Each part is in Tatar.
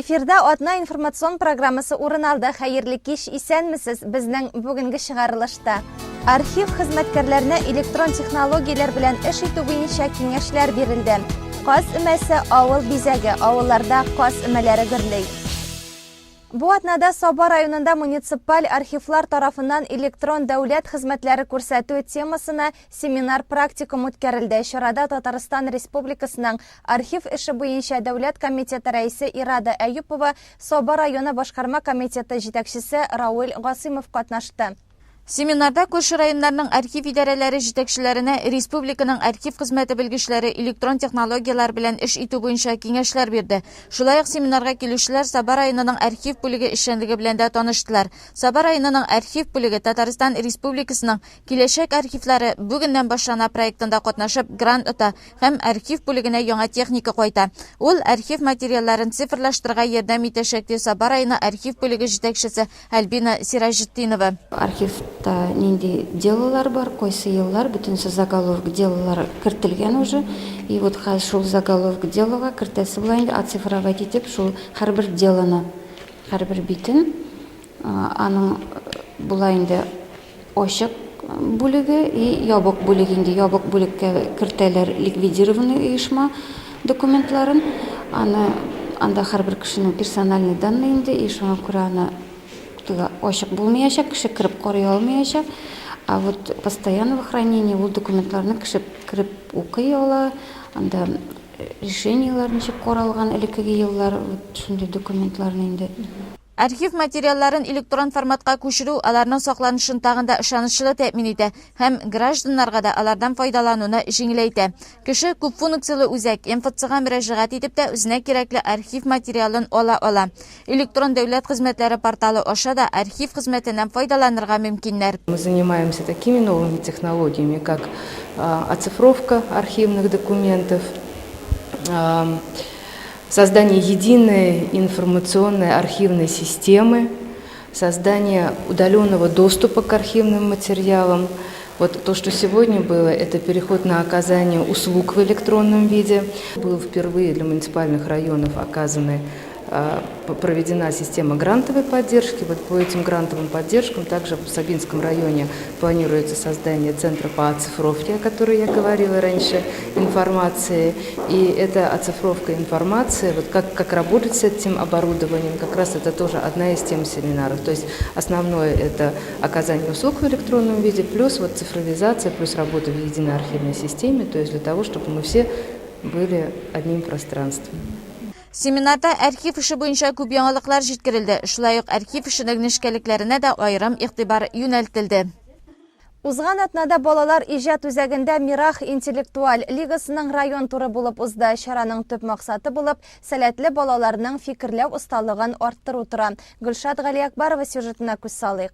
Эфирда атна информацион программасы урын алды. Хәерле кич, исәнмесез! Безнең бүгенге чыгарылышта архив хезмәткәрләренә электрон технологияләр белән эш итү буенча киңәшләр бирелде. Каз өмәсе авыл бизәге, авылларда каз өмәләре гөрли. Бу атнада Саба районында муниципаль архивлар тарафыннан электрон дәүләт хезмәтләре күрсәтү темасына семинар-практикум үткәрелде. Чарада Татарстан Республикасының Архив эше буенча дәүләт комитеты рәисе Ирада Әюпова, Саба районы башкарма комитеты җитәкчесе Рауил Гасыймов катнашты. Семинарда күрше районнарның архив идарәләре җитәкчеләренә республиканың архив хезмәте белгечләре электрон технологияләр белән эш итү буенча киңәшләр бирде. Шулай ук семинарга килүчеләр Саба районының архив бүлеге эшчәнлеге белән дә таныштылар. Саба районының архив бүлеге Татарстан Республикасының Киләчәк архивлары бүгеннән башлана проектында катнашып грант ота һәм архив бүлегенә яңа техника кайта. Ул архив материалларын цифрлаштырырга ярдәм итәчәк, ди Саба районы архив бүлеге җитәкчесе Альбина Сираҗетдинова. Архивта нинди делолар бар, кайсы еллар, бөтенесе заголовок делолар кертелгән уже. И вот хәзер шул заголовок делога кертәсе була инде, оцифровать итеп шул һәрбер делоны, һәрбер битен. Аның була инде ачык бүлеге и ябык бүлеге инде. Ябык бүлеккә кертәләр ликвидированный оешма документларын. Аны анда һәрбер кешенең персональный данные инде, и шуңа күрә аны теге ачык булмаячак, кеше кереп карый алмаячак. А вот постоянного хранения ул документларны кеше кереп укый ала, анда решениелар ничек каралган элеккеге еллар, вот шундый документларны инде. Архив материалларын электрон форматка күчерү аларның сакланышын тагын да ышанычлы тәэмин итә һәм гражданнарга да алардан файдалануны җиңеләйтә. Кеше күпфункцияле үзәк, МФЦга мөрәҗәгать итеп тә үзенә кирәкле архив материалын ала ала. Электрон дәүләт хезмәтләре порталы аша да архив хезмәтеннән файдаланырга мөмкиннәр. Мы занимаемся такими новыми технологиями, как оцифровка архивных документов, Создание единой информационной архивной системы, создание удаленного доступа к архивным материалам. Вот то, что сегодня было, это переход на оказание услуг в электронном виде. Было впервые для муниципальных районов оказаны проведена система грантовой поддержки. Вот по этим грантовым поддержкам также в Сабинском районе планируется создание центра по оцифровке, о которой я говорила раньше, информации. И эта оцифровка информации, вот как, как работать с этим оборудованием, как раз это тоже одна из тем семинаров. То есть основное это оказание услуг в электронном виде, плюс вот цифровизация, плюс работа в единой архивной системе, то есть для того, чтобы мы все были одним пространством. Семинарда архив эше буенча күп яңалыклар җиткерелде, шулай ук архив эшенең нечкәлекләренә дә аерым игътибар юнәлтелде. Узган атнада Балалар иҗат үзәгендә Мирах интеллектуаль лигасының район туры булып узды. Чараның төп максаты булып, сәләтле балаларның фикерләү осталыгын арттыру тора. Гөлшат Галиәкбарова сюжетына күз салыйк.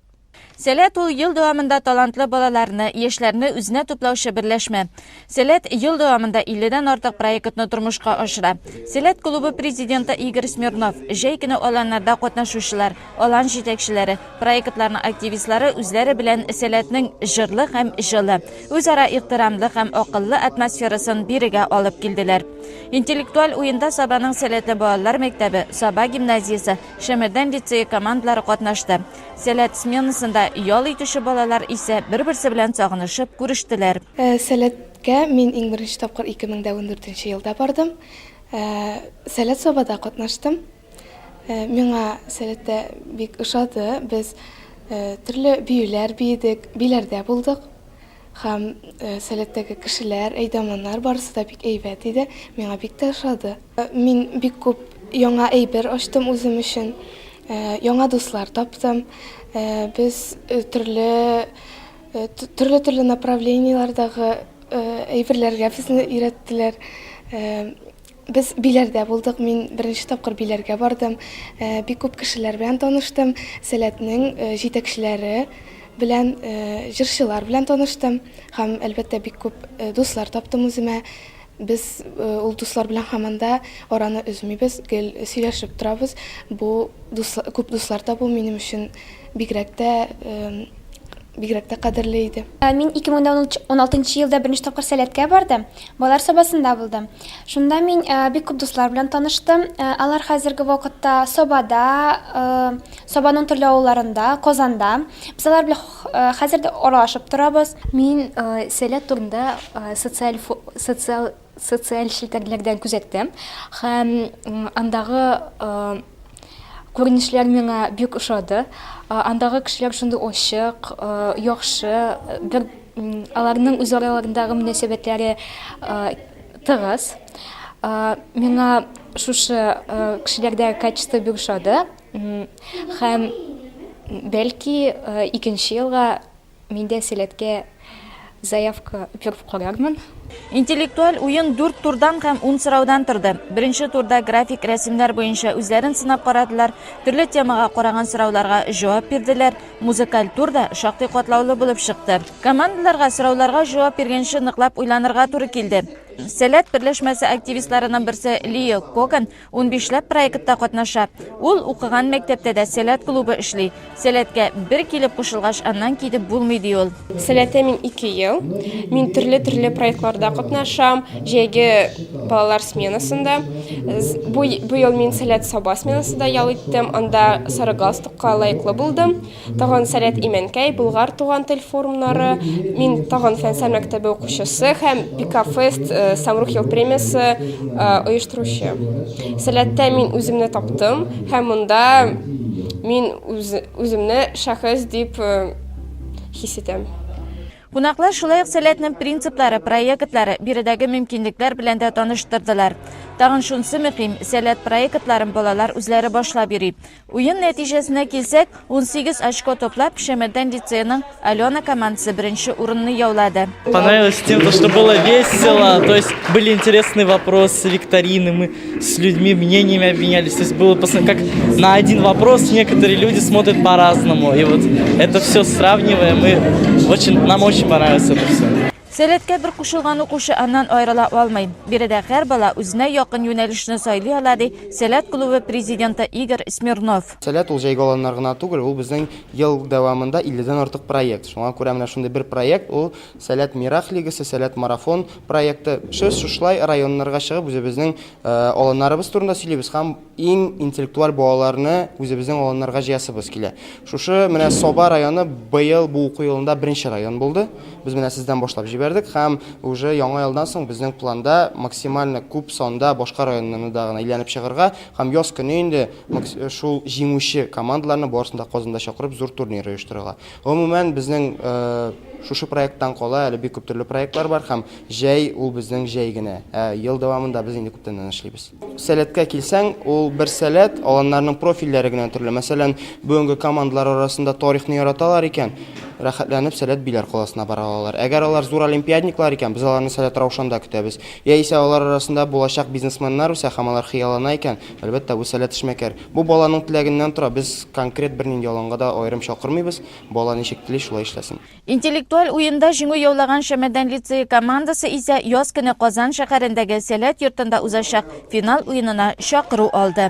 Сәләт ул ел дәвамында талантлы балаларны, яшьләрне үзенә туплаучы берләшмә. Сәләт ел дәвамында 50 дән артык проектны тормышка ашыра. Сәләт клубы президенты Игорь Смирнов, җәй көне аланнарда катнашучылар, алан җитәкчеләре, проектларның активистлары үзләре белән Сәләтнең җырлы һәм җылы, үзара ихтирамлы һәм акыллы атмосферасын бирегә алып килделәр. Интеллектуаль уенда Сабаның сәләтле балалар мәктәбе, Саба гимназиясе, Шәмәрдән лицее командалары катнашты. Сәләт сменасында ял итүче балалар исә бер-берсе белән сагынышып күрештеләр. Сәләткә мин иң беренче тапкыр 2014 нче елда бардым. Сәләт Сабада катнаштым. Миңа Сәләттә бик ошады. Без төрле биюләр биедек, биләрдә булдык. Һәм Сәләттәге кешеләр, әйдаманнар барысы да бик әйбәт иде. Миңа бик тә ошады. Мин бик күп яңа әйбер ачтым үзем өчен. Яңа дуслар таптым. Без төрле төрле-төрле направлениеләрдәге әйберләргә безне өйрәттеләр. Без Биләрдә булдык. Мин беренче тапкыр Биләргә бардым. Бик күп кешеләр белән таныштым. Сәләтнең җитәкчеләре белән, җырчылар белән таныштым. Һәм, әлбәттә, бик күп дуслар таптым үземә. Без ул дуслар белән һаман да араны өзмибез, гел сөйләшеп торабыз. Бу дус, күп дуслар табу минем өчен бигрәк тә бигрәк тә кадерле иде. Мин 2016 елда беренче тапкыр Сәләткә бардым. Балалар Сабасында булдым. Шунда мин бик күп дуслар белән таныштым. Алар хәзерге вакытта Сабада, Сабаның төрле авылларында, Казанда. Без алар белән хәзер дә аралашып торабыз. Мин Сәләт турында социаль социаль социаль челтәрләрдән күзәттем һәм андагы күренешләр миңа бик ошады. Андагы кешеләр шундый ачык, яхшы, бер аларның үз араларындагы мөнәсәбәтләре тыгыз. Миңа шушы кешеләрдәге качество бик ошады. Һәм бәлки икенче елга Мин дә Сәләткә заявка биреп карармын. Интеллектуаль уен дүрт турдан һәм ун сораудан торды. Беренче турда график рәсемнәр буенча үзләрен сынап карадылар, төрле темага караган сорауларга җавап бирделәр. Музыкаль тур да шактый катлаулы булып чыкты. Командаларга сорауларга җавап биргәнче ныклап уйланырга туры килде. Сәләт берләшмәсе активистларының берсе Лия Коган Унбишләп проектта катнаша. Ул укыган мәктәптә дә Сәләт клубы эшли. Сәләткә бер килеп кушылгач, аннан китеп булмый, ди ул. Сәләттә мин ике ел. Мин төрле-төрле проектларда катнашам. Җәйге балалар сменасында. Бу, бу ел мин Сәләт Саба сменасында ял иттем. Анда сары галстукка лаеклы булдым. Тагын Сәләт Имәнкәй, Болгар туган тел форумнары, мин тагын Фәнсәр мәктәбе укучысы һәм Пикафест э, Самрук ел премиясе э, оештыручы. Сәләттә мин үземне таптым һәм монда мин үз, үземне шәхес дип э, хис итәм. Кунаклар шулай ук Сәләтнең принциплары, проектлары, биредәге мөмкинлекләр белән дә таныштырдылар. Тагын шунысы мөһим, Сәләт проектларын балалар үзләре башлап йөри. Уен нәтиҗәсенә килсәк, 18 очко туплап, Шәмәрдән лицееның Алена командасы беренче урынны яулады. Понравилось тем, то, что было весело, то есть были интересные вопросы, викторины, мы с людьми мнениями обменялись, то есть было как на один вопрос некоторые люди смотрят по-разному, и вот это все сравнивая, мы очень, нам очень понравилось это все. Сәләткә бер кушылган укучы аннан аерыла алмый. Биредә һәр бала үзенә якын юнәлешне сайлый ала, ди Сәләт клубы президенты Игорь Смирнов. Сәләт ул җәйге аланнар гына түгел, ул безнең ел дәвамында 50 дән артык проект. Шуңа күрә менә шундый бер проект, ул Сәләт Мирах лигасы, Сәләт марафон проекты. Без шушылай районнарга чыгып үзебезнең аланнарыбыз турында сөйлибез һәм иң интеллектуаль балаларны үзебезнең аланнарга җыясыбыз килә. Шушы менә Саба районы быел бу уку елында беренче район булды. Без менә сездән башлап җибәрдек һәм уже яңа елдан соң безнең планда максимально күп санда башка районнарны да гына әйләнеп чыгарга һәм яз көне инде шул җиңүче командаларны барысын да Казанда чакырып зур турнир оештырырга. Гомумән, безнең шушы проекттан кала әле бик күп төрле проектлар бар һәм җәй ул безнең җәй генә. Ә ел дәвамында без инде күптәннән эшлибез. Сәләткә килсәң, ул бер сәләт, аланнарның профильләре генә төрле. Мәсәлән, бүгенге командалар арасында тарихны яраталар икән, рәхәтләнеп Сәләт Биләр каласына бара алалар. Әгәр алар зур олимпиадниклар икән, без аларны Сәләт Раушанда көтәбез. Яисә алар арасында булачак бизнесменнар үсә һәм алар хыяллана икән, әлбәттә, бу Сәләт эшмәкәр. Бу баланың теләгеннән тора, без конкрет бернинди аланга да аерым чакырмыйбыз, бала ничек тели, шулай эшләсен. Интеллектуаль уенда җиңү яулаган Шәмәрдән лицее командасы исә яз көне Казан шәһәрендәге Сәләт йортында узачак финал уенына чакыру алды.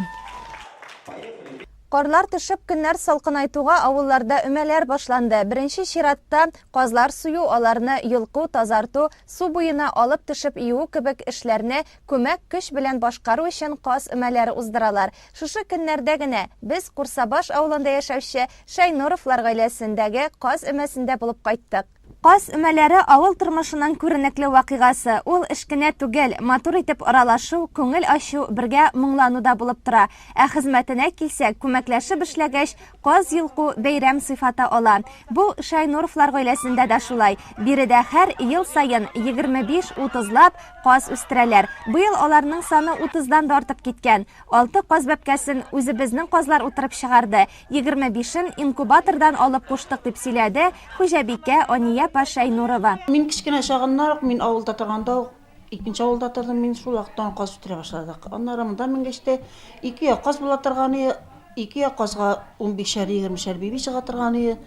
Карлар төшеп, көннәр салкынайтуга авылларда өмәләр башланды. Беренче чиратта, казлар сую, аларны йолку, тазарту, су буена алып төшеп юу кебек эшләрне күмәк көч белән башкару өчен каз өмәләре уздыралар. Шушы көннәрдә генә без Курсабаш авылында яшәүче Шәйнуровлар гаиләсендәге каз өмәсендә булып кайттык. Каз өмәләре авыл тормышының күренекле вакыйгасы. Ул эш кенә түгел, матур итеп аралашу, күңел ачу, бергә моңлану да булып тора. Ә хезмәтенә килсәк, күмәкләшеп эшләгәч, каз йолку бәйрәм сыйфаты ала. Бу Шәйнуровлар гаиләсендә дә шулай. Биредә һәр ел саен 25, утызлап Каз үстерәләр. Быел аларның саны утыздан да артып киткән. Алты каз бәбкәсен үзебезнең казлар утырып чыгарды, 25-ен инкубатордан алып куштык, дип сөйләде хуҗабикә Ания апа Шәйнурова. Мин кечкенә чагымнан ук, мин авылда торганда ук, икенче авылда тордым мин, шул вакыттан ук каз үстерә башладык. Аннары монда менгәч тә, ике як каз була торган иде, ике як казга унбишәр, егермешәр биби чыга торган иде.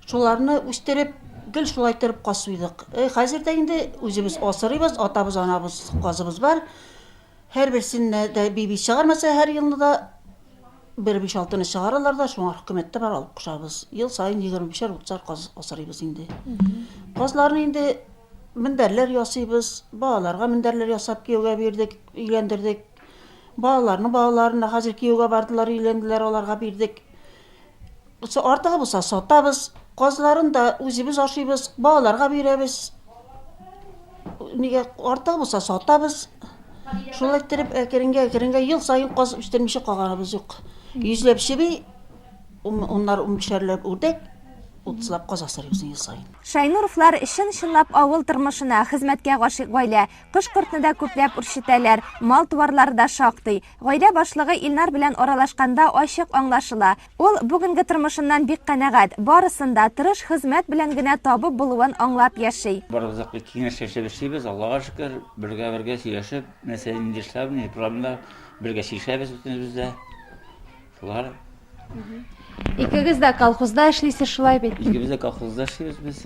Шуларны үстереп, гел шулай торып каз суйдык. Э, хәзер дә инде үзебез асрыйбыз, атабыз, анабыз, казыбыз бар. Һәрберсенә дә биби чыгармаса һәр елны да Бер биш-алтыны чыгаралар да, шуңар хөкүмәттә бар, алып кушабыз. Ел саен егерме бишәр, утызар каз асрыйбыз инде. Казларны инде мендәрләр ясыйбыз, балаларга мендәрләр ясап кияүгә бирдек, өйләндердек. Балаларның балаларына хәзер кияүгә бардылар, өйләнделәр, аларга бирдек. Артыгы булса сатабыз, казларын да үзебез ашыйбыз, балаларга бирәбез. Нигә артыгы булса сатабыз. Шулай иттереп әкренгә әкренгә ел саен каз үстермичә калганыбыз юк. Йөзләп чеби, уннар унбишәрләп үрдәк, утызлап каз асрыйбыз ел саен. Шәйнуровлар чын-чынлап авыл тормышына, хезмәткә гашыйк гаилә. Кош-кортны да күпләп үрчетәләр, мал-туарлары да шактый. Гаилә башлыгы Илнар белән аралашканда ачык аңлашыла, ул бүгенге тормышыннан бик канәгать, барысын да тырыш хезмәт белән генә табып булуын аңлап яши. Барыбыз да киңәшләшеп эшлибез, Аллага шөкер, бергә-бергә сөйләшеп, нәрсә нинди эшләр, нинди проблемалар, бергә чишәбез бөтенебез дә. Шулар. Икегез дә колхозда эшлисез, шулай бит? Икебез дә колхозда эшлибез без.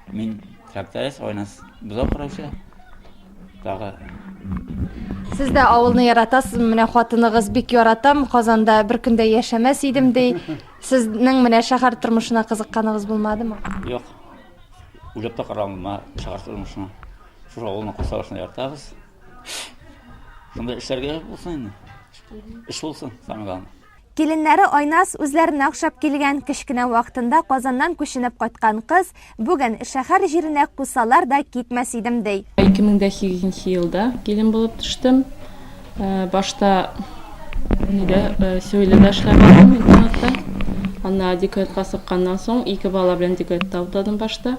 Мин тракторист, Айназ бозау караучы. Тагы. Сез дә авылны яратасызмы? Менә хатыныгыз бик яратам, Казанда бер көндә яшәмәс идем ди. Сезнең менә шәһәр тормышына кызыкканыгыз булмадымы? Юк. Уйлап та карамадым шәһәр тормышына. Шушы авылның кысаларында яратабыз. Шунда эшләргә булсын инде. Эш булсын, самое главное. Киленнәре Айназ үзләренә охшап килгән, кечкенә вакытында Казаннан күченеп кайткан кыз, бүген шәһәр җиренә кусалар да китмәс идем, ди. 2008 нче елда килен булып төштем. Башта нидә, Сөйледә эшләп алдым интернатта. Аннары декретка чыкканнан соң, ике бала белән декретта утадым башта.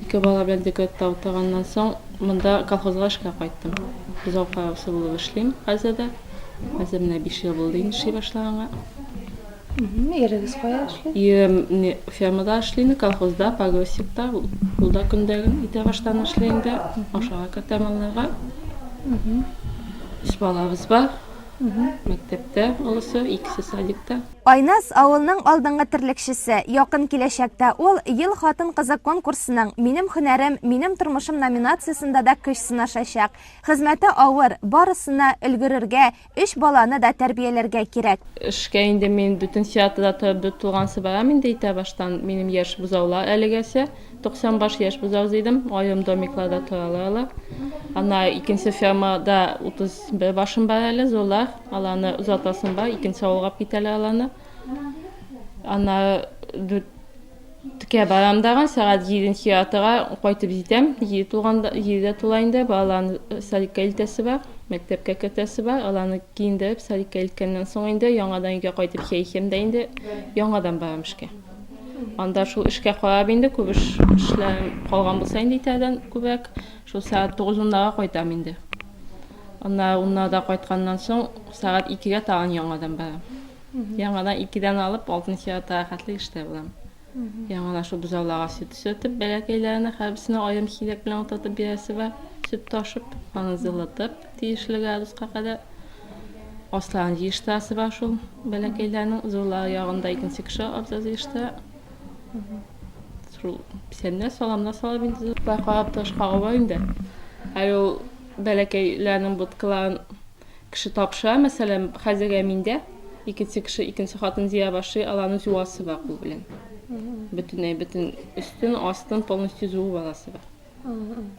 Ике бала белән декретта утаганнан соң, монда колхозга эшкә кайттым. Бозау караучы булып эшлим хәзер дә. Хәзер менә 5 ел булды инде эшли башлаганга. Ирегез кая эшли? Ирем не фермада эшли инде, колхозда, погрузчикта. Ул да көндәген итә баштан эшли инде. Ашарга кертә малларга. Өч балабыз бар. Мәктәптә олысы, икесе садикта. Айназ, авылның алдынгы терлекчесе. Якын киләчәктә ул Ел хатын-кызы конкурсының Минем һөнәрем, минем тормышым номинациясендә дә көч сынашачак. Хезмәте авыр, барысына өлгерергә, өч баланы да тәрбияләргә кирәк. Эшкә инде мин бөтен театрда торып дүрт тулганчы барам инде итә баштан. Минем яшь бозаулар әлегәчә. 90 баш яшь бозау җыйдым. Аерым домикларда торалар алар. Аннары икенче фермада 31 башым бар әле, зурлар. Аларны озатасым бар, икенче авылга алып китәләр аларны. Аннары дүрткә барам дагы, сәгать җиденче яртыга кайтып җитәм. Җиде тулганда, җидедә тула инде, балаларны садикка илтәсе бар, мәктәпкә кертәсе бар. Аларны киендереп, садикка илткәннән соң инде яңадан өйгә кайтып чәй эчәм дә инде яңадан барам эшкә. Анда шул эшкә карап инде күп эш эшләрем калган булса инде итәрдән күбрәк, шул сәгать тугыз-уннарга кайтам инде. Аннары уннарда кайтканнан соң сәгать икегә тагын яңадан барам. Яңадан икедән алып алтынчы яртыга хәтле эштә булам. Яңадан шул бозауларга сөт сөртеп, бәләкәйләренә һәрберсенә аерым чиләк белән утыртып бирәсе бар. Сөт ташып, аны җылытып, тиешле градуска кадәр. Асларын җыештырасы бар шул бәләкәйләрнең. Зурлары ягында икенче кеше абза җыештыра. Шул печәннәр, саламнар салып инде. Болай карап торышка авыр инде. Әле ул бәләкәйләрнең будкаларын кеше тапшыра, мәсәлән, хәзергә миндә икенче кеше, икенче хатын җыя башлый, аларны җуасы бар кул белән. Бөтенләй бөтен өстен, астын полностью җуып аласы бар.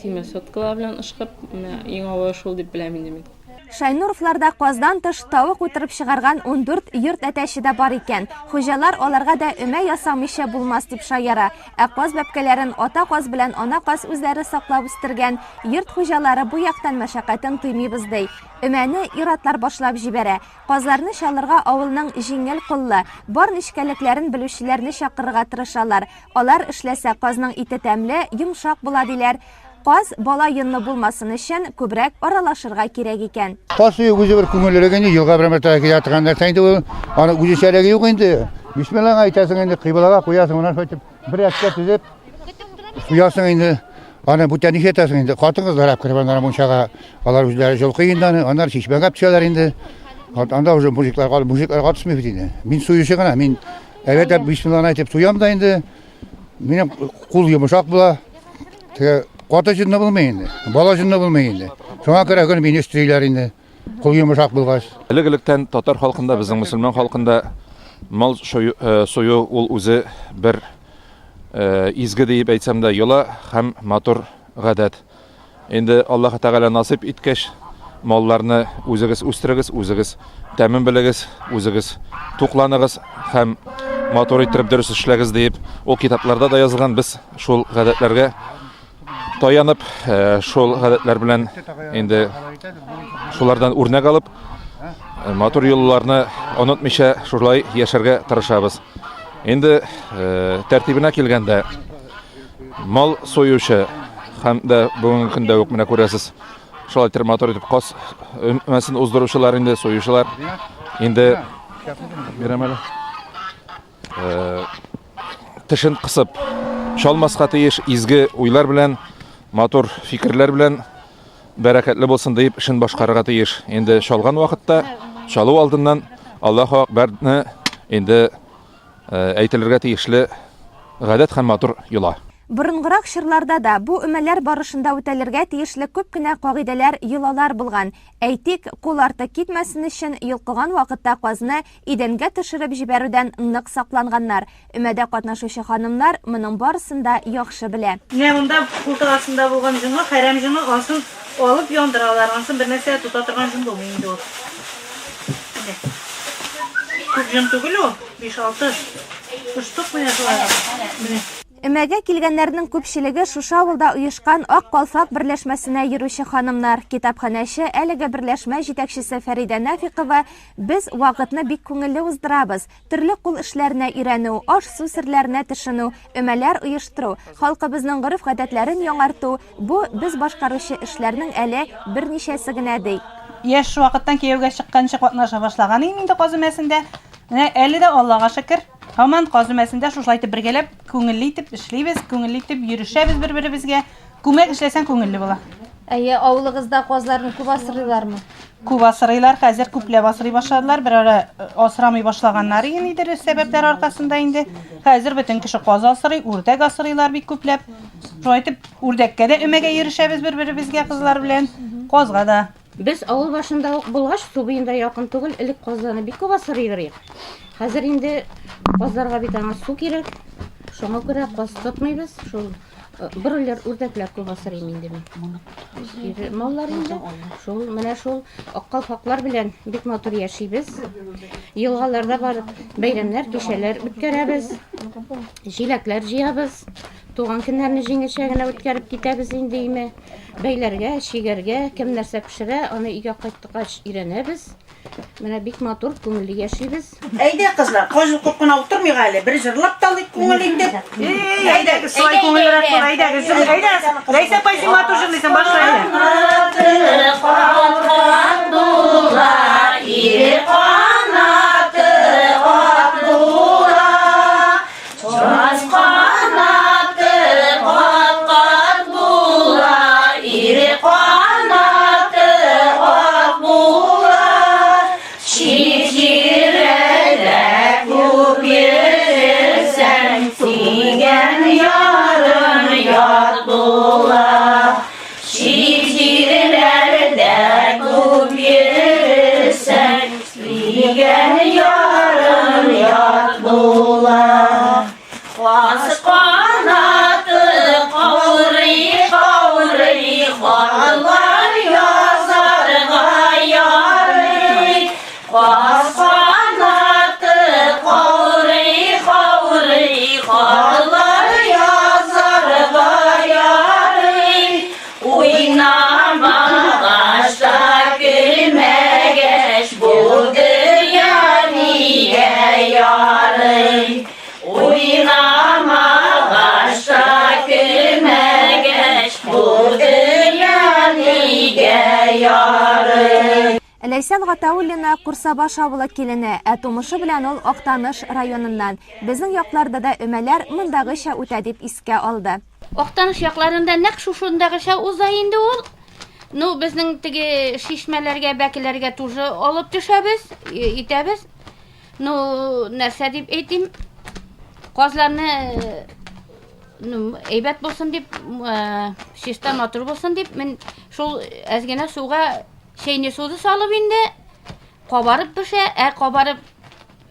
Тимер щеткалар белән ышкып, менә иң авыры шул дип беләм инде мин. Шайнуровларда каздан тыш тавык утырып чыгарган 14 йорт әтәче дә бар икән. Хуҗалар аларга да өмә ясамыйча булмас дип шаяра. Ә каз бәбкәләрен ата каз белән ана каз үзләре саклап үстергән. Йорт хуҗалары бу яктан мәшәкатен тоймыйбыз ди. Өмәне ир-атлар башлап җибәрә. Казларны чалырга авылның җиңел куллы, бар нечкәлекләрен белүчеләрне чакырырга тырышалар. Алар эшләсә, казның ите тәмле, йомшак була, диләр. Каз бала йонлы булмасын өчен, күбрәк аралашырга кирәк икән. Каз сую үзе бер күңеллелек инде, елга бер мәртәбә килә торган нәрсә инде ул. Аның үзенчәлеге юк инде. Бисмиллаһ әйтәсең инде, кыйблага куясың, аннан шулай итеп бер рәткә тезеп суясың инде. Аны бүтән нишләтәсең инде? Хатын-кызлар алып кереп аннары мунчага, алар үзләре җолкый инде аны, аннары чишмәгә төшәләр инде. Анда уже мужиклар, мужиклар катышмый бит инде. Мин суючы гына, мин Әйбәтләп бисмилланы әйтеп суям да инде. Минем кул йомшак була. Теге каты җынны булмый инде. Бала җынны булмый инде. Шуңа күрә гел мине өстериләр инде. Кул йомшак булгач. Элек-электән татар халкында, безнең мөселман халкында мал сую ул үзе бер изге диеп әйтсәм дә йола һәм матур гадәт. Инде Аллаһы Тәгалә насыйп иткәч, малларны үзегез үстерегез, үзегез тәмен белегез, үзегез тукланыгыз һәм матур иттереп дөрес эшләгез диеп, ул китапларда да язылган. Без шул гадәтләргә таянып, э, шул гадәтләр белән инде шулардан үрнәк алып, э, матур юлларны онытмыйча шулай яшәргә тырышабыз. Инде э, тәртибенә килгәндә, Мал суючы һәм дә бүгенге көндә үк менә күрәсез, шулай итеп матур итеп каз өмәсен уздыручылар инде, суючылар. Инде бирәм әле. Э, тешен кысып чалмаска тиеш, изге уйлар белән, матур фикерләр белән бәрәкәтле булсын диеп эшен башкарырга тиеш. Инде чалган вакытта, чалу алдыннан Аллаһу акбарны инде Әйтелергә тиешле гадәт һәм матур йола. Борынгырак чорларда да бу өмәләр барышында үтәлергә тиешле күп кенә кагыйдәләр, йолалар булган. Әйтик, кул артык китмәсен өчен йолкыган вакытта казны идәнгә төшереп җибәрүдән нык сакланганнар. Өмәдә катнашучы ханымнар моның барысын да яхшы белә. Менә монда култык астында булган җоны, хәрәм җоны, ансын алып яндыралар. Ансын бернәрсә дә тота торган җон булмый инде ул. Менә. Күп җон түгел ул, 5-6 штук менә шулай. Менә. Өмәгә килгәннәрнең күпчелеге шушы авылда оешкан Ак калфак берләшмәсенә йөрүче ханымнар. Китапханәче, әлеге берләшмә җитәкчесе Фәридә Нафикова, Без вакытны бик күңелле уздырабыз. Төрле кул эшләренә өйрәнү, аш-су серләренә төшенү, өмәләр оештыру, халкыбызның гореф-гадәтләрен яңарту, бу без башкаручы эшләрнең әле берничәсе генә, ди. Яшь вакыттан кияүгә чыкканчы катнаша башлаган идем инде каз өмәсендә. Менә әле дә, Аллага шөкер, һаман каз өмәсендә шушылай итеп бергәләп, күңелле итеп эшлибез, күңелле итеп йөрешәбез бер-беребезгә. Күмәк эшләсәң күңелле була. Әйе, авылыгызда казларны күп асрыйлармы? Күп асрыйлар, хәзер күпләп асрый башладылар. Бер ара э, асрамый башлаганнар иде нидер сәбәпләр аркасында инде. Хәзер бөтен кеше каз асрый, үрдәк асрыйлар бик күпләп. Шулай итеп, үрдәккә дә өмәгә йөрешәбез бер-беребезгә кызлар белән, казга да. Без авыл башында ук булгач, су буенда якын түгел, элек казларны бик күп асрый идек. Хәзер инде казларга бит аңа су кирәк. Шуңа күрә каз тотмыйбыз. Шул Бройлер үрдәкләр күп асрыйм инде мин. Ире маллар инде. Шул менә шул ак калфаклар белән бик матур яшибез. Елгаларда барып бәйрәмнәр, кичәләр үткәрәбез. Җиләкләр җыябыз. Туган көннәрне җиңелчә генә үткәреп китәбез инде име. Бәйләргә, чигәргә, кем нәрсә пешерә, аны өйгә кайткач өйрәнәбез. Менә бик матур, күңелле яшибез. Әйдә, кызлар, каз йолкып кына утырмыйк әле, бер җырлап та алыйк күңел итеп. Эй, әйдәгез, шулай күңеллерәк була, әйдәгез, җырлыйк, әйдә. Рәйсә апай, син матур җырлыйсың, башла әйдә. Канаты каткан була, ире канаты ак була. Каз канаты кат-кат була, ире канаты ак була. Чит җирләрдә күп йөрсәң, сөйгән ярың ят була. Чит җирләрдә күп йөрсәң, сөйгән ярың ят була. Каз канаты каурый-каурый, хатлар язарга ярый. Каз канаты каурый-каурый, хатлар язарга ярый. Уйнамагач та көлмәгәч, бу дөнья нигә ярый? Уйнамагач та көлмәгәч, бу дөнья нигә ярый? Ләйсән Гатауллина, Курсабаш авылы килене, ә тумышы белән ул Актаныш районыннан. Безнең якларда да өмәләр мондагыча үтә дип искә алды. Актаныш якларында нәкъ шушындагыча уза инде ул. Ну, безнең теге шишмәләргә, бәкеләргә тоже алып төшәбез, итәбез. Ну, нәрсә дип әйтим, казларны ну, әйбәт булсын дип, чиста матур булсын дип, мин шул әз генә суга Чәйне сода салып инде кабарып пешә, ә кабарып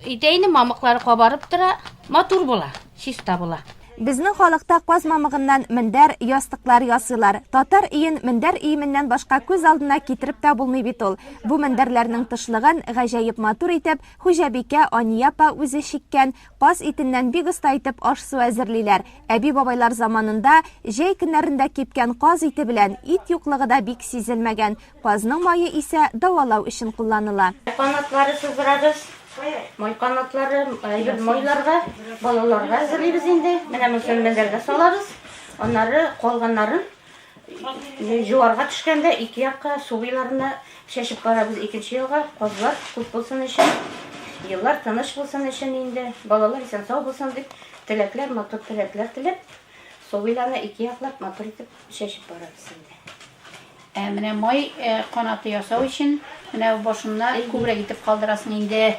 итә инде, мамыклары кабарып тора, матур була, чиста була. Безнең халыкта каз мамыгыннан мендәр, ястыклар ясыйлар. Татар өен мендәр өеменнән башка күз алдына китереп тә булмый бит ул. Бу мендәрләрнең тышлыгын гаҗәеп матур итеп, хуҗабикә Ания апа үзе чиккән, каз итеннән бик оста итеп аш-су әзерлиләр. Әби-бабайлар заманында җәй көннәрендә кипкән каз ите белән ит юклыгы да бик сизелмәгән. Казның мае исә дәвалау өчен кулланыла. Канатлары сыздырабыз. Май канатлары, әйбер майларга, балаларга әзерлибез инде. Менә монысын мендәргә салабыз. Аннары калганнарын җуарга төшкәндә ике якка су буйларына чәчеп барабыз икенче елга. Казлар күп булсын өчен, еллар тыныч булсын өчен инде, балалар исән-сау булсын дип теләкләр, матур теләкләр теләп, су буйларына ике яклап матур итеп чәчеп барабыз инде. Ә менә май канаты ясау өчен менә башында күбрәк итеп калдырасың инде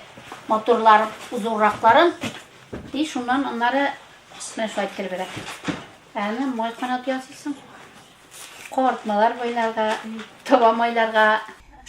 матурлар, зурракларын. И шуннан аннары менә шулай иттеребрәк. Ә аны май канаты ясыйсың. Кабартмалар майларга, таба майларга.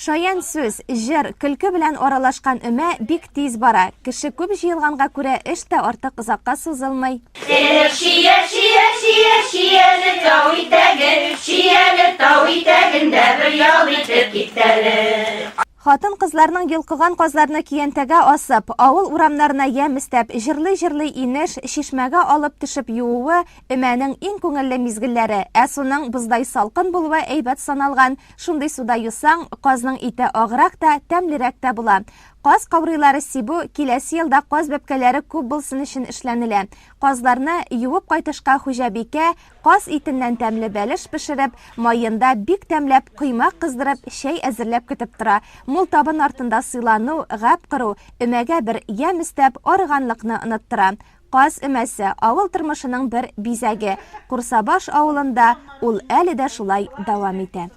Шаян сүз, җыр, көлке белән аралашкан өмә бик тиз бара. Кеше күп җыелганга күрә эш тә артык озакка сузылмый. Эх, чия, чия, чия, чияле тау итәге, чияле тау итәгендә бер ял итеп кит әле. Хатын-кызларның йолкыган казларны көянтәгә асып, авыл урамнарына ямь өстәп, җырлый-җырлый инеш, чишмәгә алып төшеп юуы, өмәнең иң күңелле мизгелләре. Ә суның боздай салкын булуы әйбәт саналган, шундый суда юсаң, казның ите аграк та, тәмлерәк тә була. Каз каурыйлары сибү киләсе елда каз бәбкәләре күп булсын өчен эшләнелә. Казларны юып кайтышка хуҗабикә каз итеннән тәмле бәлеш пешереп, маенда бик тәмләп коймак кыздырып, чәй әзерләп көтеп тора. Мул табын артында сыйлану, гәп кору, өмәгә бер ямь өстәп, арыганлыкны оныттыра. Каз өмәсе, авыл тормышының бер бизәге. Курсабаш авылында ул әле дә шулай дәвам итә.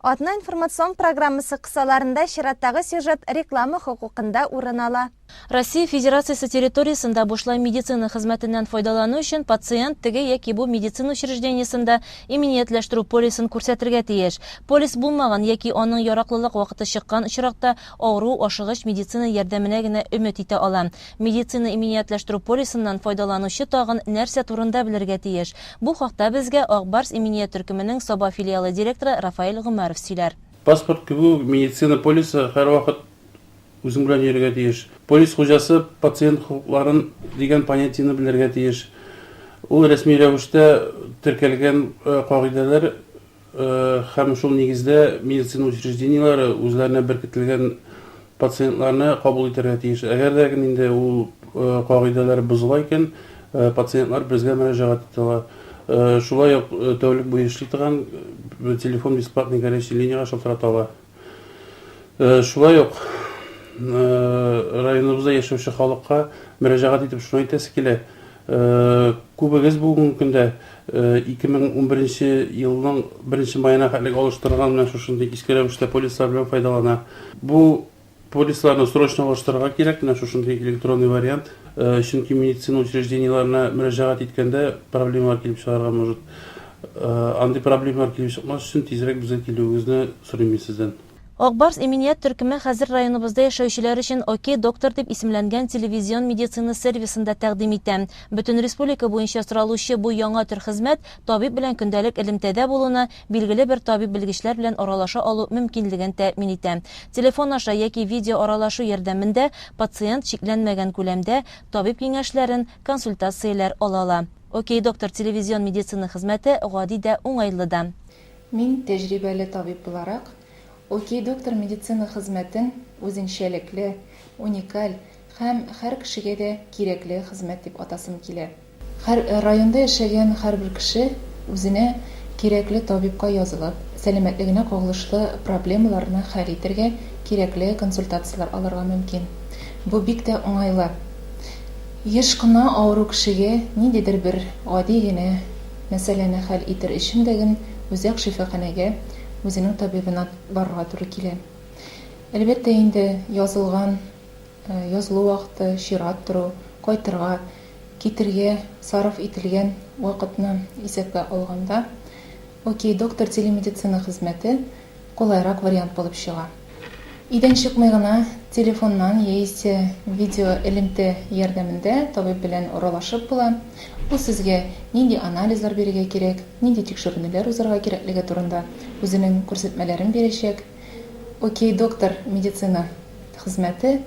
Атна информацион программасы кысаларында чираттагы сюжет реклама хокукында урын ала. Россия Федерациясе территориясендә бушлай медицина хезмәтеннән файдалану өчен пациент теге яки бу медицина учреждениесендә иминиятләштерү полисын күрсәтергә тиеш. Полис булмаган яки аның яраклылык вакыты чыккан очракта авыру ашыгыч медицина ярдәменә генә өмет итә ала. Медицина иминиятләштерү полисыннан файдаланучы тагын нәрсә турында белергә тиеш? Бу хакта безгә Ак Барс иминият төркеменең Саба филиалы директоры Рафаэль Гомәров сөйләр. Паспорт кебек үк медицина полисы һәрвакыт үзең белән йөрергә тиеш. Полис хуҗасы пациент хокукларын дигән понятиене белергә тиеш. Ул рәсми рәвештә теркәлгән кагыйдәләр Һәм шул нигездә медицина учреждениеләре үзләренә беркетелгән пациентларны кабул итәргә тиеш. Әгәр дә инде ул кагыйдәләр бозыла икән, пациентлар безгә мөрәҗәгать итә ала. Шулай ук тәүлек буе эшли торган телефон бесплатный горячий линиягә шалтырата ала. Шулай ук районыбызда яшәүче халыкка мөрәҗәгать итеп шуны әйтәсе килә, күбегез бүгенге көндә 2011 елның беренче маена хәтлек алыштырылган менә шушындый иске рәвештә полислар белән файдалана. Бу полисларны срочно алыштырырга кирәк, менә шушындый электронный вариант, чөнки медицина учреждениеләренә мөрәҗәгать иткәндә проблемалар килеп чыгарга может. Андый проблемалар килеп чыкмас өчен тизрәк безгә килүегезне сорыйм мин сездән. Ак Барс иминият төркеме хәзер районыбызда яшәүчеләр өчен Окей, доктор дип исемләнгән телевизион медицина сервисын да тәкъдим итә. Бөтен республика буенча соралучы бу яңа төр хезмәт табиб белән көндәлек элемтәдә булуны, билгеле бер табиб-белгечләр белән аралаша алу мөмкинлеген тәэмин итә. Телефон аша яки видеоаралашу ярдәмендә пациент чикләнмәгән күләмдә табиб киңәшләрен, консультацияләр ала ала. Окей, доктор телевизион медицина хезмәте гади дә, уңайлы да. Мин, тәҗрибәле табиб буларак, Окей, доктор медицина хезмәтен үзенчәлекле, уникаль һәм һәр кешегә дә кирәкле хезмәт дип атасым килә. Һәр районда яшәгән һәрбер кеше үзенә кирәкле табибка язылып, сәламәтлегенә кагылышлы проблемаларны хәл итергә, кирәкле консультацияләр алырга мөмкин. Бу бик тә уңайлы. Еш кына авыру кешегә ниндидер бер гади генә мәсьәләне хәл итер өчен дә ген үзәк шифаханәгә үзенең табибына барырга туры килә. Әлбәттә инде, язылган, язылу вакыты, чират тору, кайтырга. китергә сарыф ителгән вакытны исәпкә алганда, Окей доктор телемедицина хезмәте кулайрак вариант булып чыга. Өйдән чыкмый гына телефоннан яисә видеоэлемтә ярдәмендә табиб белән аралашып була. Ул сезгә нинди анализлар бирергә кирәк, нинди тикшеренүләр узарга кирәклеге турында үзенең күрсәтмәләрен бирәчәк. Окей доктор медицина хезмәте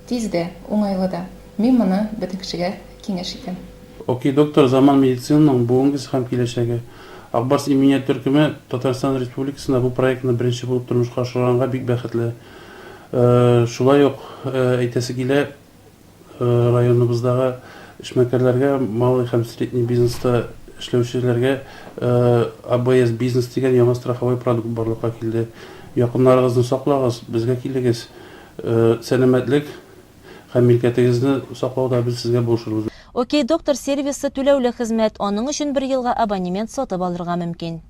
тиз дә, уңайлы да. Мин моны бөтен кешегә киңәш итәм. Окей доктор, заман медицинаның бүгенгесе һәм киләчәге. Ак Барс иминият төркеме Татарстан Республикасында бу проектны беренче булып тормышка ашырганга бик бәхетле. Шулай ук әйтәсе килә, районыбыздагы эшмәкәрләргә, малый һәм средний бизнеста эшләүчеләргә АБС бизнес дигән яңа страховой продукт барлыкка килде. Якыннарыгызны саклагыз, безгә килегез. Сәламәтлек Һәм милкәтегезне саклауда без сезгә булышырбыз. Окей Доктор сервисы түләүле хезмәт, аның өчен бер елга абонемент сатып алырга мөмкин.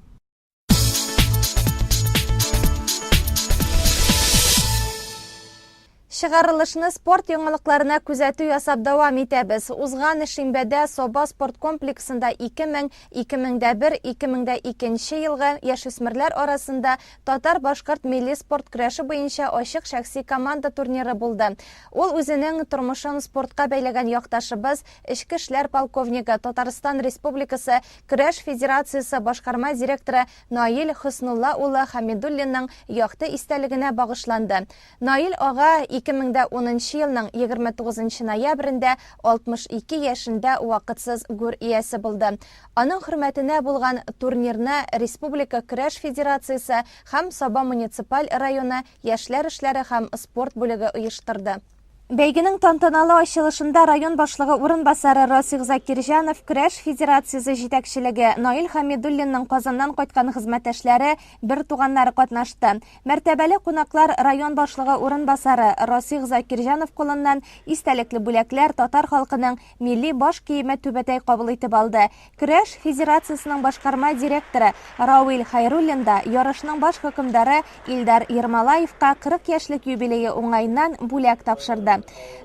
Чыгарылышны спорт яңалыкларына күзәтү ясап дәвам итәбез. Узган шимбәдә Саба спорт комплексында 2000, 2001, 2002 елгы яшүсмерләр арасында Татар-башкорт милли спорт көрәше буенча ачык шәхси команда турниры булды. Ул үзенең тормышын спортка бәйләгән якташыбыз, эчке эшләр полковнигы, Татарстан Республикасы Көрәш федерациясе башкарма директоры Наил Хөснулла улы Хәмидуллинның якты истәлегенә багышланды. Наил ага 2010 нчы елның 29 нчы ноябрендә 62 яшендә вакытсыз гүр иясе булды. Аның хөрмәтенә булган турнирны Республика көрәш федерациясе һәм Саба муниципаль районы яшьләр эшләре һәм спорт бүлеге оештырды. Бәйгенең тантаналы ачылышында район башлыгы урынбасары Расих Закирҗанов, көрәш федерациясе җитәкчелеге, Наил Хәмидуллинның Казаннан кайткан хезмәттәшләре, бертуганнары катнашты. Мәртәбәле кунаклар район башлыгы урынбасары Расих Закирҗанов кулыннан истәлекле бүләкләр, татар халкының Милли баш киеме түбәтәй кабул итеп алды. Көрәш федерациясенең башкарма директоры Рауил Хәйруллин да ярышның баш хөкемдары Илдар Ермолаевка 40 яшьлек юбилее уңаеннан бүләк тапшырды.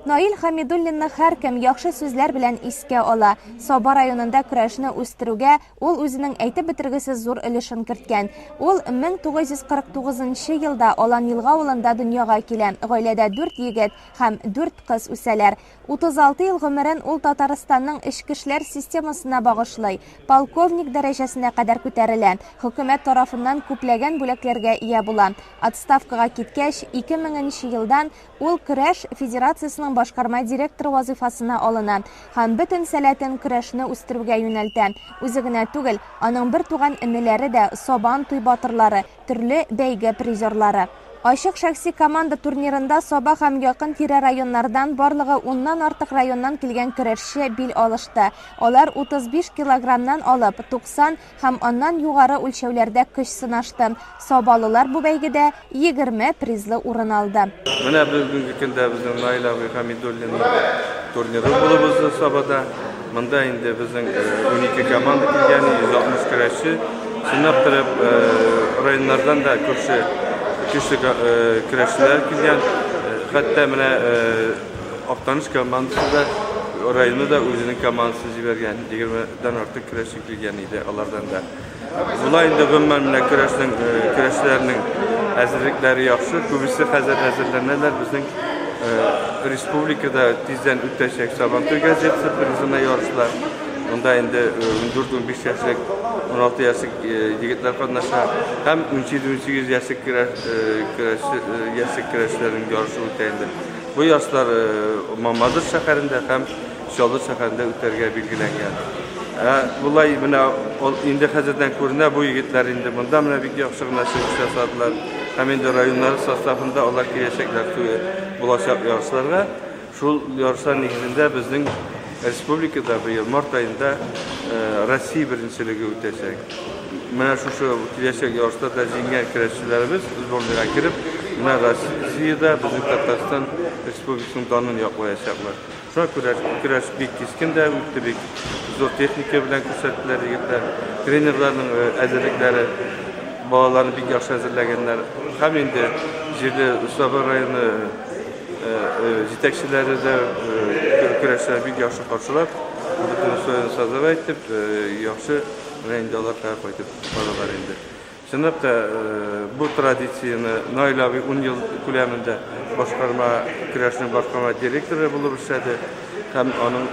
Наил Хәмидуллинны һәркем яхшы сүзләр белән искә ала. Саба районында көрәшне үстерүгә ул үзенең әйтеп бетергесез зур өлешен керткән. Ул 1949 нчы елда Алан-Елга авылында дөньяга килә. Гаиләдә дүрт егет һәм дүрт кыз үсәләр. 36 ел гомерен ул Татарстанның эчке эшләр системасына багышлый, полковник дәрәҗәсенә кадәр күтәрелә, хөкүмәт тарафыннан күпләгән бүләкләргә ия була. Отставкага киткәч, 2000 нче елдан ул Көрәш федерациясенең башкарма директоры вазыйфасына алына һәм бөтен сәләтен көрәшне үстерүгә юнәлтә. Үзе генә түгел, аның бертуган энеләре дә Сабан туй батырлары, төрле бәйге призерлары. Ачык шәхси команда турнирында Саба һәм якын-тирә районнардан барлыгы уннан артык районнан килгән көрәшче бил алышты. Алар 35 килограммнан алып, 90 һәм аннан югары үлчәүләрдә көч сынашты. Сабалылар бу бәйгедә 20 призлы урын алды. Менә бүгенге көндә безнең Наил абый Хәмидуллинның турниры булып узды Сабада. Монда инде безнең 12 команда килгән, 160 көрәшче. Чынлап торып, районнардан да күрше көчле көрәшчеләр килгән. Хәтта менә Актаныш командасы да, районы да үзенең командасын җибәргән. 20 дән артык көрәшче килгән иде алардан да. Болай инде гомумән менә көрәшнең көрәшчеләрнең әзерлекләре яхшы. Күбесе хәзер әзерләнәләр. Безнең республикада тиздән үтәчәк Сабантуй газетасы призына ярышлар. Монда инде 14-15 яшьлек, 16 яшьлек егетләр катнаша һәм 17-18 яшьлек көрәш яшьлек көрәшчеләрнең ярышы үтә инде. Бу ярышлар Мамадыш шәһәрендә һәм Чаллы шәһәрендә үтәргә билгеләнгән. Ә болай менә инде хәзердән күренә, бу егетләр инде монда менә бик яхшы гына чыгыш ясадылар. Һәм инде районнар составында алар киләчәкләр булачак ярышларга. Шул ярышлар нигезендә безнең республикада быел март аенда Россия беренчелеге үтәчәк. Менә шушы киләчәк ярышларда җиңгән көрәшчеләребез сборныйга кереп, менә Россиядә безнең Татарстан Республикасының данын яклаячаклар. Шуңа күрә көрәш бик кискен дә үтте, бик зур техника белән күрсәттеләр егетләр. Тренерларның әзерлекләре, балаларны бик яхшы әзерләгәннәр. Һәм инде җирле Саба районы җитәкчеләре дә көрәшчеләрне бик яхшы каршылап, Бөтен условияне создавать итеп, яхшы менә инде алар кайтып баралар инде. Чынлап та, бу традицияне Наил абый ун ел күләмендә башкарма көрәшнең башкарма директоры булып эшләде һәм аның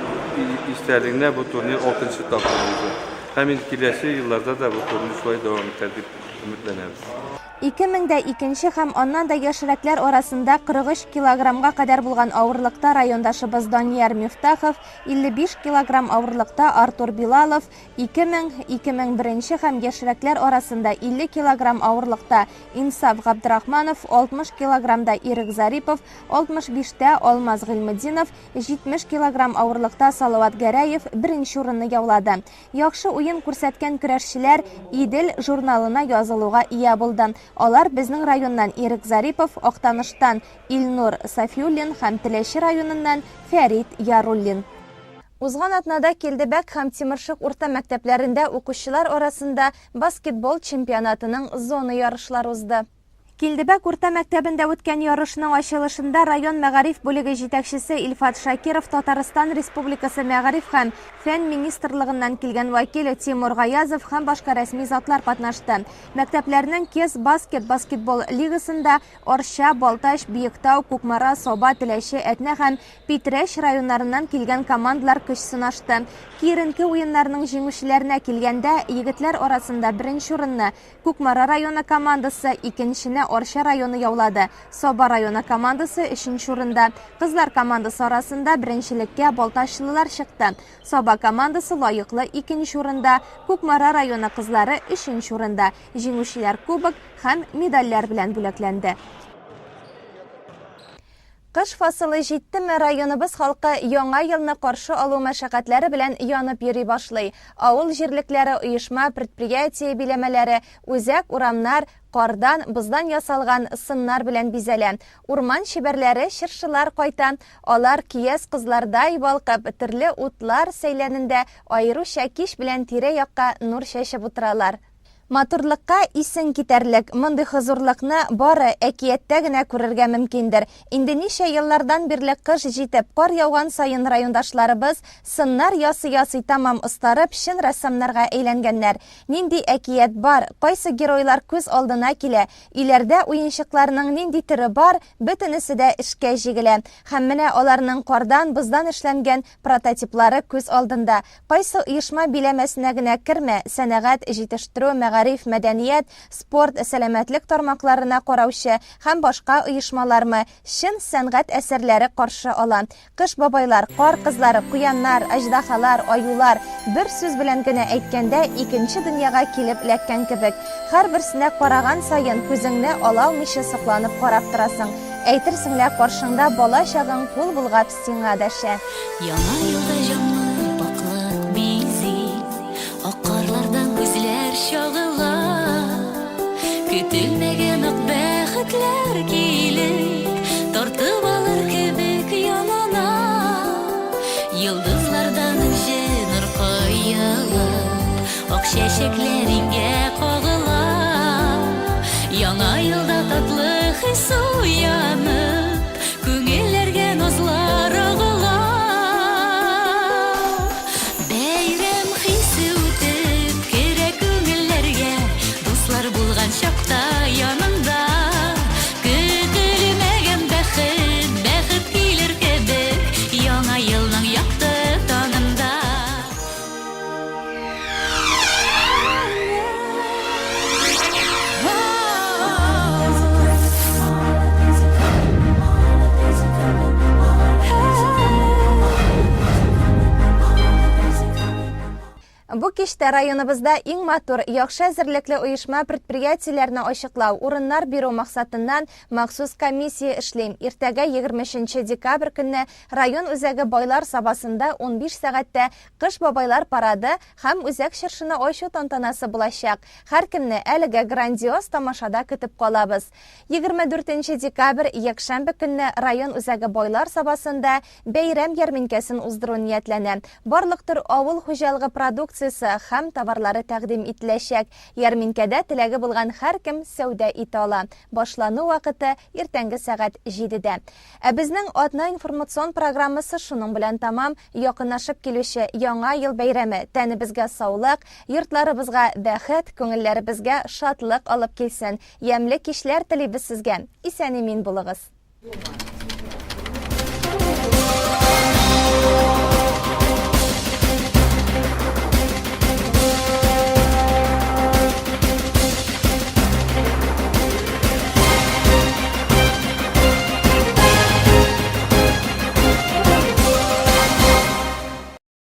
истәлегенә бу турнир алтынчы тапкыр узды. Һәм инде киләсе елларда да бу турнир шулай дәвам итәр дип өметләнәбез. 2002 нче һәм аннан да яшьрәкләр арасында 43 килограммга кадәр булган авырлыкта райондашыбыз Данияр Мифтахов, 55 килограмм авырлыкта Артур Билалов, 2000, 2001 нче һәм яшьрәкләр арасында 50 килограмм авырлыкта Инсаф Габдрахманов, 60 килограммда Ирек Зарипов, 65 тә Алмаз Гыйльметдинов, 70 килограмм авырлыкта Салават Гәрәев беренче урынны яулады. Яхшы уен күрсәткән көрәшчеләр Идел журналына язылуга ия булды. Алар безнең районнан Ирек Зарипов, Актаныштан Илнур Сафиуллин һәм Теләче районыннан Фәрит Яруллин. Узган атнада Килдебәк һәм Тимершык урта мәктәпләрендә укучылар арасында баскетбол чемпионатының зона ярышлары узды. Килдебәк урта мәктәбендә үткән ярышның ачылышында район мәгариф бүлеге җитәкчесе Илфат Шакиров, Татарстан Республикасы Мәгариф һәм фән министрлыгыннан килгән вәкил Тимур Гаязов һәм башка рәсми затлар катнашты. Мәктәпләрнең Кез баскет баскетбол лигасында Арча, Балтач, Биектау, Кукмара, Саба, Теләче, Әтнә һәм Питрәч районнарыннан килгән командалар көч сынашты. Киеренке уеннарның җиңүчеләренә килгәндә, егетләр арасында беренче урынны Кукмара районы командасы, икенчене Арча районы яулады. Саба районы командасы өченче урында. Кызлар командасы арасында беренчелеккә балтачлылар чыкты. Саба командасы лаеклы икенче урында, Кукмара районы кызлары өченче урында. Җиңүчеләр кубок һәм медальләр белән бүләкләнде. Кыш фасылы җиттеме, районыбыз халкы Яңа елны каршы алу мәшәкатьләре белән янып йөри башлый. Авыл җирлекләре, оешма, предприятие биләмәләре, үзәк урамнар кардан, боздан ясалган сыннар белән бизәлә. Урман чибәрләре, чыршылар кайта. Алар көяз кызлардай балкып, төрле утлар сәйләнендә аеруча кич белән тирә-якка нур чәчеп утыралар. Матурлыкка исең китәрлек, мондый хозурлыкны бары әкияттә генә күрергә мөмкиндер. Инде ничә еллардан бирле кыш җитеп, кар яуган саен райондашларыбыз сыннар ясый-ясый тәмам остарып, чын рәссамнарга әйләнгәннәр. Нинди әкият бар, кайсы геройлар күз алдына килә, өйләрдә уенчыкларның нинди төре бар, бөтенесе дә эшкә җигелә. Һәм менә аларның кардан, боздан эшләнгән прототиплары күз алдында. Кайсы оешма биләмәсенә генә кермә, сәнәгать, җитештерү, мәгариф, мәдәният, спорт, сәламәтлек тармакларына караучы һәм башка оешмалармы, чын сәнгать әсәрләре каршы ала. Кыш бабайлар, кар кызлары, куяннар, аҗдаһалар, аюлар, бер сүз белән генә әйткәндә, икенче дөньяга килеп эләккән кебек. Һәрберсенә караган саен күзеңне ала алмыйча сокланып карап торасың. Әйтерсең лә каршыңда бала чагың кул болгап сиңа дәшә. Яңа елда җанны пакьлык бизи, Ак карлардан күзләр чагыла. Көтелмәгән ак бәхетләр килеп, Тартып алыр кебек янына. Йолдызлардан энҗе нур коелып, Ак чәчәкләр иңгә кагыла. Яңа елда татлы хис уянып, Күңелләргә назлар агыла. Бәйрәм хисе үтеп керә күңелләргә, Дуслар булган чакта яныңда. Көтелмәгән бәхет, бәхет килер кебек, Яңа елның якты таңында. Бу кичтә районыбызда иң матур, яхшы әзерлекле оешма-предприятиеләрне ачыклау, урыннар бирү максатыннан махсус комиссия эшли. Иртәгә 23 декабрь көнне район үзәге Байлар Сабасында 15 сәгатьтә Кыш бабайлар парады һәм үзәк чыршыны ачу тантанасы булачак. Һәркемне әлеге грандиоз тамашада көтеп калабыз. 24 нче декабрь, якшәмбе көнне район үзәге Байлар Сабасында бәйрәм ярминкәсен уздыру ниятләнә. Барлык төр авыл хуҗалыгы продукциясе, продукциясе һәм товарлары тәкъдим ителәчәк. Ярминкәдә теләге булган һәркем сәүдә итә ала. Башлану вакыты, иртәнге сәгать җидедә. Ә безнең атна информацион программасы шуның белән тәмам. Якынлашып килүче Яңа ел бәйрәме тәнебезгә саулык, йортларыбызга бәхет, күңелләребезгә шатлык алып килсен. Ямьле кичләр телибез сезгә. Исән-имин булыгыз.